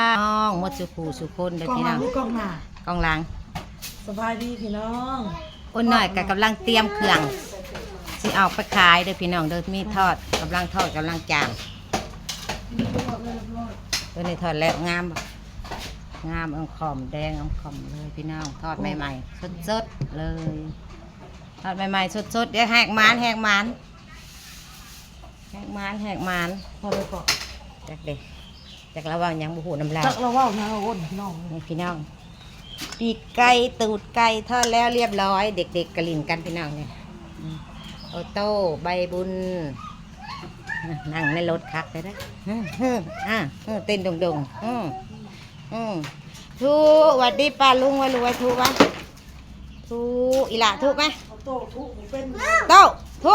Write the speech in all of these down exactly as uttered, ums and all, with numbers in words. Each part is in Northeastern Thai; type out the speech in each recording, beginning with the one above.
น้องหมดสู่ผู้สู่คนเด้อพี่น้อง กล้องหลังหรือกล้องหน้า กล้องหลัง สบายดีพี่น้อง อ้นน้อยก็กำลังเตรียมเครื่อง สิเอาไปขายเด้อพี่น้องเด้อ มีทอด กำลังทอด กำลังจ่าง ตัวนี้ทอดแล้วงาม งาม อมขอมแดง อมขอมเลยพี่น้อง ทอดใหม่ๆ สดๆ เลย ทอดใหม่ๆ สดๆ เดี๋ยวแหกหมาน แหกหมาน แหกหมาน แหกหมาน พอไปก่อน จักเด้ จักละเว้าหยังบ่ฮู้นำลาว จักละเว้าหยังอ้นพี่น้อง นี่พี่น้อง ปีกไก่ ตูดไก่ทอดแล้วเรียบร้อย เด็กๆ กะหลิ้นกันพี่น้องเนี่ย อืม โอโต้ ใบบุญ นั่งในรถคักเลยนะ อืม อืม อ่ะ อืม เต้นโด่งๆ อืม อืม ทุ หวัดดีป้าลุง ว่าลูกว่าทุวะ ทุ อีหล่าทุไหม โตทุเป็น โตทุ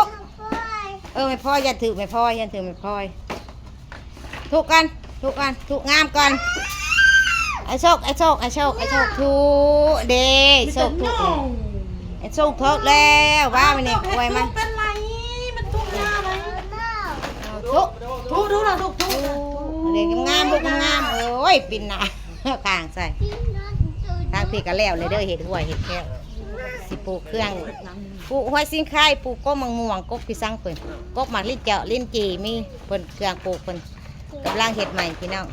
เออ แม่พ่อย อย่าถือแม่พ่อย อย่าถือแม่พ่อย ทุกัน ทุกัน ทุงามก่อน ไอ้โชค ไอ้โชค ไอ้โชค ไอ้โชค ทุ เด้ โชคทุ ไอ้โชคทุแล้ว ว่ามันนี่อวยมา เป็นไร มันทุกข์ยาอะไร ทุ ทุดูนะทุกทุก เด็กงาม ลูกงาม โอ้ย ปิ่นหนา ข้างใส่ ทางพี่ก็แล้วเลยเด้อ เห็ดหัว เห็ดแคบ สิปลูกเครื่อง ปลูกหอยสิงไค ปลูกกกมะม่วง กกพิสังเพิ่น กกหมากลิ้นเจาะ ลิ้นจี่ มีเพิ่นเครื่องปลูกเพิ่น กำลังเฮ็ดใหม่พี่น้อง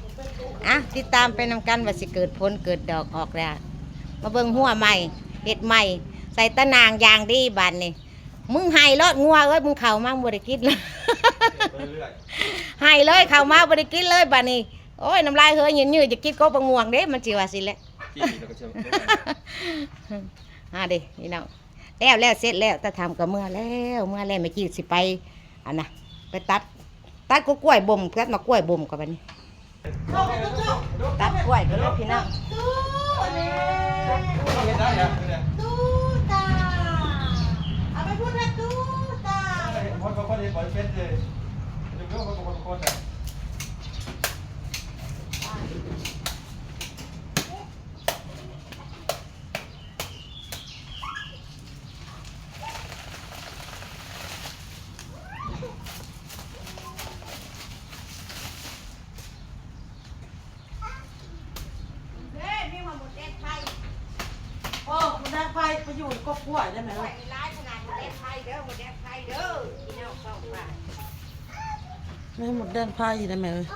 อ่ะ ติดตามไปนำกันว่าสิเกิดผลเกิดดอกออกแล้ว มาเบิ่งหัวใหม่ เฮ็ดใหม่ ใส่ตะนางอย่างดีบาดนี้ มึงให้รอดงัวเอ้ย มึงเข้ามาบ่ได้กินเลย ให้เลย เข้ามาบ่ได้กินเลยบาดนี้ โอ้ย น้ำลายเฮยยืดๆ จะกินกกมะม่วงเด้ มันสิว่าสิแหละ จี้แล้วก็เชื่อม อ่าเด้พี่น้อง แล้ว แล้วเสร็จแล้ว ตาทำก็เมื่อแล้ว เมื่อแล้ว แม่จีสิไป อันน่ะ ไปตัด ตัดกกล้วยบ่ม ตัดมากล้วยบ่มกับอันนี้ ตัดกล้วยกันเลยพี่น้อง ตู้จ้า เอาไปพูดนะตู้จ้า คนบางคนเห็นบ่อยเป็นเลย เดี๋ยวคนบางคนคนอ่ะ เด้ มีหมดแดงไทย โอ้ หมดแดงไทยไปอยู่กกกล้วยได้ไหม กล้วยนี่ร้ายขนาดหมดแดงไทยเด้อ หมดแดงไทยเด้อ พี่น้องป้องป้าย ไม่ให้หมดแดงไทยได้ไหมเอ้ย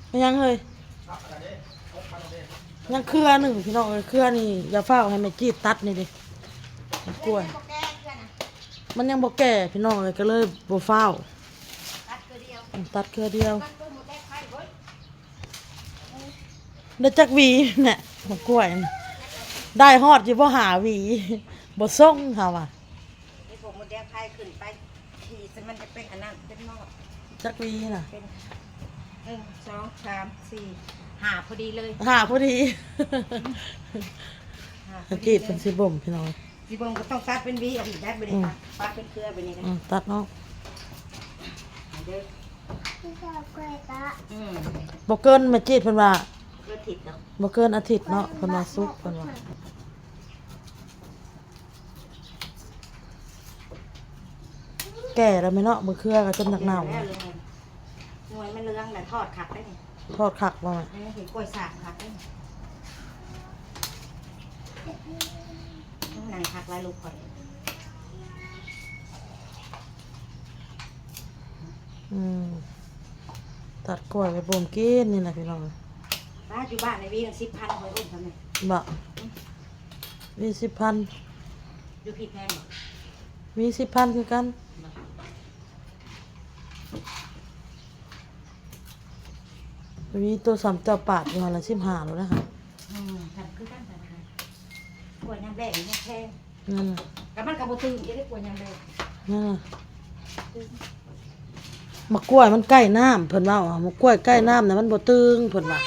ไม่ยังเฮ้ย ยังเครือหนึ่งพี่น้องเอ้ย เครือนี่อย่าฟ้าวให้แม่จีดตัดนี่ดิ กล้วย มันยังบ่แก่พี่น้องเอ้ย ก็เลยบ่ฟ้าว ตัดเครือเดียว ตัดเครือเดียว ได้จักหวีเนี่ย มะกล้วยน่ะ ได้ฮอดอยู่บ่หาหวี บ่ส่งเฮาว่ะ นี่ผมมดแดงไทยขึ้นไป ขี่มันจะเป็นอันนั้น เป็นหม้อ จักหวีน่ะ เป็น หนึ่ง สอง สาม สี่ ห้า พอดีเลย ห้าพอดี ห้าพอดีเลย กรีดเป็นสิบ่มพี่น้อง สิบ่มก็ต้องตัดเป็นหวีออกอีกได้บ่ได้ อืม ตัด ตัดเป็นเครือแบบนี้นะ อืม ตัดเนาะ เด้อ อืม บ่เกิน แม่จีดเพิ่นว่า บ่เกินอาทิตย์เนาะ บ่เกินอาทิตย์เนาะ เพิ่นว่าสุก เพิ่นว่า แก่แล้วไหมเนาะ บางเครือก็จนหนักหนาว แก่แล้วเลย หน่วยมันเหลืองน่ะ ทอดคักได้นี่ ทอดคักบ่แม่ เออ เห็นกล้วยสากคักได้นี่ ต้องนั่งคักหลายลูกก่อน อืม ตัดกล้วยไปบ่มกินนี่แหละพี่น้อง ป้าอยู่บ้านในวีตั้งสิบพัน คอยอุ้มทำไม บ่ มีสิบพัน อยู่ผิดแพงบ่ มีสิบพันคือกัน บ่ มีตัวสามเจ้าปาดอยู่หั่นละสิบห้าแล้วนะคะ อืม ทำคือกัน ทำคือกัน กล้วยยามแลงนี่แพง นั่นน่ะ แต่มันก็บ่ตื่น จะได้กล้วยยามแลง นั่นน่ะ มะกล้วยมันใกล้น้ำ เพิ่นว่า มะกล้วยใกล้น้ำน่ะมันบ่ตึง เพิ่นว่า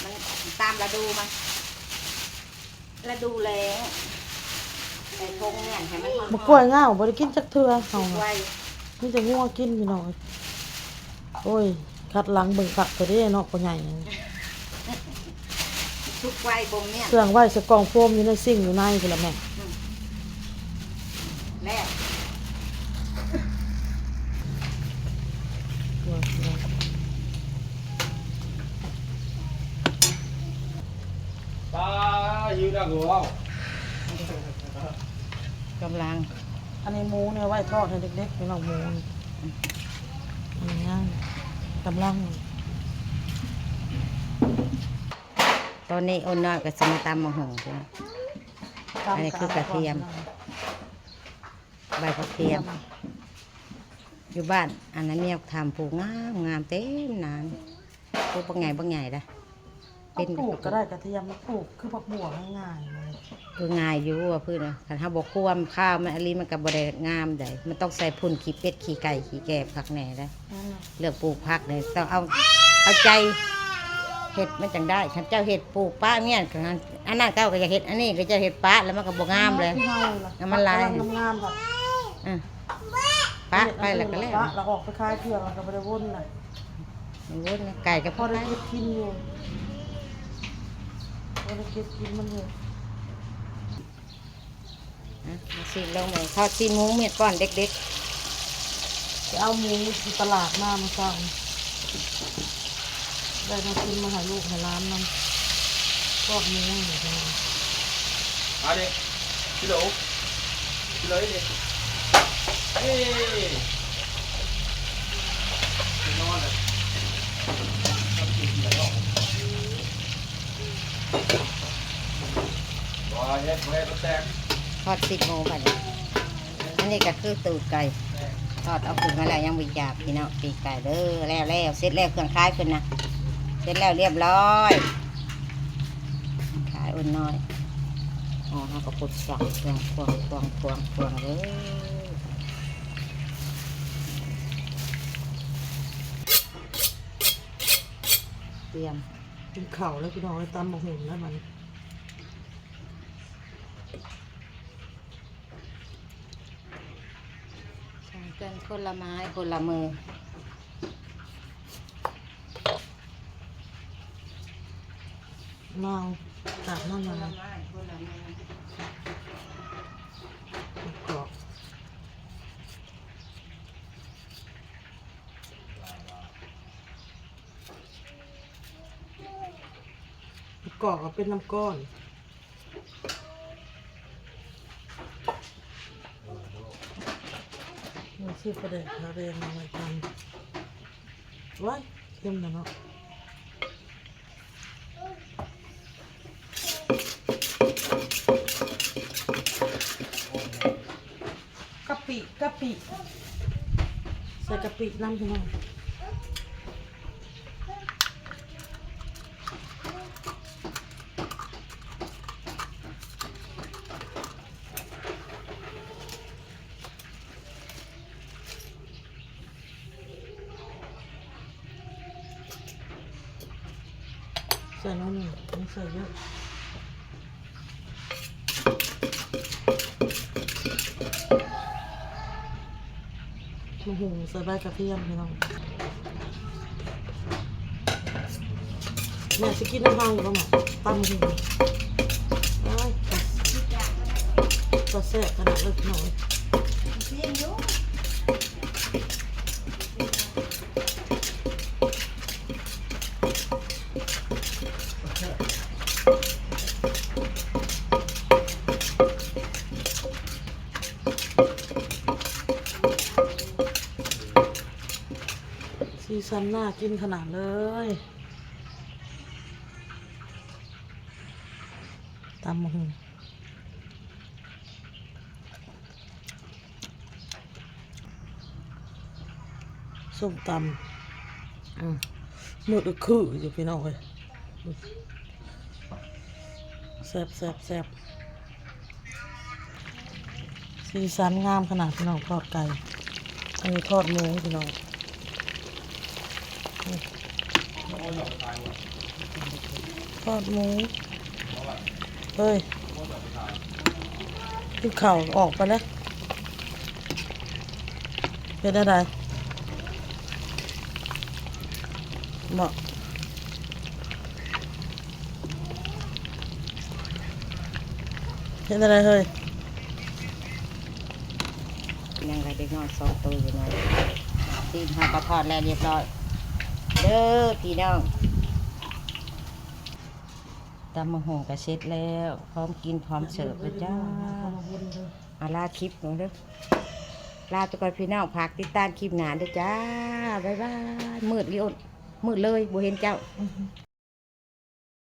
มันตามฤดูมัน ฤดูแล้ง ใส่ธงเนี่ยให้มัน มะกล้วยเงาบ่ได้กินจักเทื่อเฮา ไว มีแต่งัวกินพี่น้อง โอ้ย คัดหลังเบิ่งคักเถอะเด้เนาะ พ่อใหญ่ สุกไวบ่มเนี่ย เครื่องไว้ใส่กล่องโฟมอยู่ในซิงค์อยู่ในพุ้นละแม่ อืม แรก ปลาหิวดังหัว กำลัง อันนี้หมูเนี่ยไว้ทอดให้เด็กๆพี่น้อง หมูนี่ อันนี้ย่างกำลัง ตอนนี้อ้นน้อยก็สิมาตำบักหุ่งพี่น้อง อันนี้คือกระเทียม ใบกระเทียม อยู่บ้านอันนั้นเมียทำปลูกงามงามเต็มนาน ปลูกบักใหญ่บักใหญ่ละ เป็น ปลูกก็ได้กระเทียม มันปลูกคือผักบัวง่ายๆเลย คือง่ายอยู่ว่าพื้นนะคันเฮาบ่ควมข้าวมันอันนี้มันก็บ่ได้งามใด มันต้องใส่ฝุ่นขี้เป็ดขี้ไก่ขี้แกบคักแน่ได้ นั่นน่ะ เลือกปลูกผักเนี่ยต้องเอาเอาใจเฮ็ดมันจังได้คันเจ้าเฮ็ดปลูกปะเนี่ยอันนั้นเจ้าก็อยากเฮ็ดอันนี้ก็เจ้าเฮ็ดปะแล้วมันก็บ่งามเลย ที่เฮาล่ะ น้ำมันลาย กำลังงามๆแบบ อ่ะปะไปแล้วก็แล้ว ปะเราออกไปขายเพื่อเราก็บ่ได้วนน่ะ มันวนไก่กับ พ พ่ อ อ ได้ ได้ เก็บกินอยู่พอได้เก็บกินมันอยู่ อ่ะมาสิลองเลยทอดซีนหมูเม็ดก่อนเด็ก จะเอาหมูที่ตลาดมามาสั่งได้มากินมาให้ลูกให้หลานนำพวกหมูอยู่ตรงนี้ มาดิพี่โหลพี่โหลดิเอ้ยนอนเลย ว่าเฮ็ดบ่ให้มันแตก ๆทอดซีนหมูบัดนี้อันนี้ก็คือตูดไก่ทอดเอาขึ้นมาแล้วยังบ่หยาบพี่น้องปีกไก่เด้อแล้วแล้วเสร็จแล้วเครื่องคายขึ้นนะเสร็จแล้วเรียบร้อยคายอ้นน้อยอ๋อเฮาก็ปลดสองเครื่องพวงพวงพวงพวงเลยเตรียม กินข้าวแล้วพี่น้องตำบักหุ่งแล้วมัน สองกันคนละไม้คนละมือ เมาตับนั่นมา คนละไม้คนละมือ กรอกกรอกก็เป็นน้ำก้อน มันชื่อประเด็นพาเรนมาไว้กันว้ายเข้มนะเนาะ กะปิกะปิใส่กะปิน้ำพี่น้อง ใส่น้อยหนึ่งไม่ใส่เยอะมาหุงใส่ใบกระเทียมพี่น้องแม่สิกินน้ำเฮาอยู่บ้างอ่ะตำหุงอ้ายก็แซ่บขนาดเลยพี่น้อง สีสันน่ากินขนาดเลยตำบักหุ่ง ส้มตำอืมมืดอึกคืออยู่พี่น้องเอ้ยแซ่บแซ่บแซ่บสีสันงามขนาดพี่น้องทอดไก่อันนี้ทอดหมูพี่น้อง ทอดหมูเฮ้ยกินข้าวออกไปแล้วเป็นอะไรบอกเป็นอะไรเฮ้ย ยังไงเด็กน้อยสองตัวอยู่นะ ตีนเฮาก็ทอดแล้วเรียบร้อย เด้อพี่น้อง ตำบักหุ่งก็เสร็จแล้ว พร้อมกินพร้อมเสิร์ฟแล้วจ้า เอาลาคลิปลงเด้อ ลาไปก่อนพี่น้อง ฝากติดตามคลิปหน้าเด้อจ้า บ๊ายบาย มืดลิโอด มืดเลย บ่เห็นเจ้า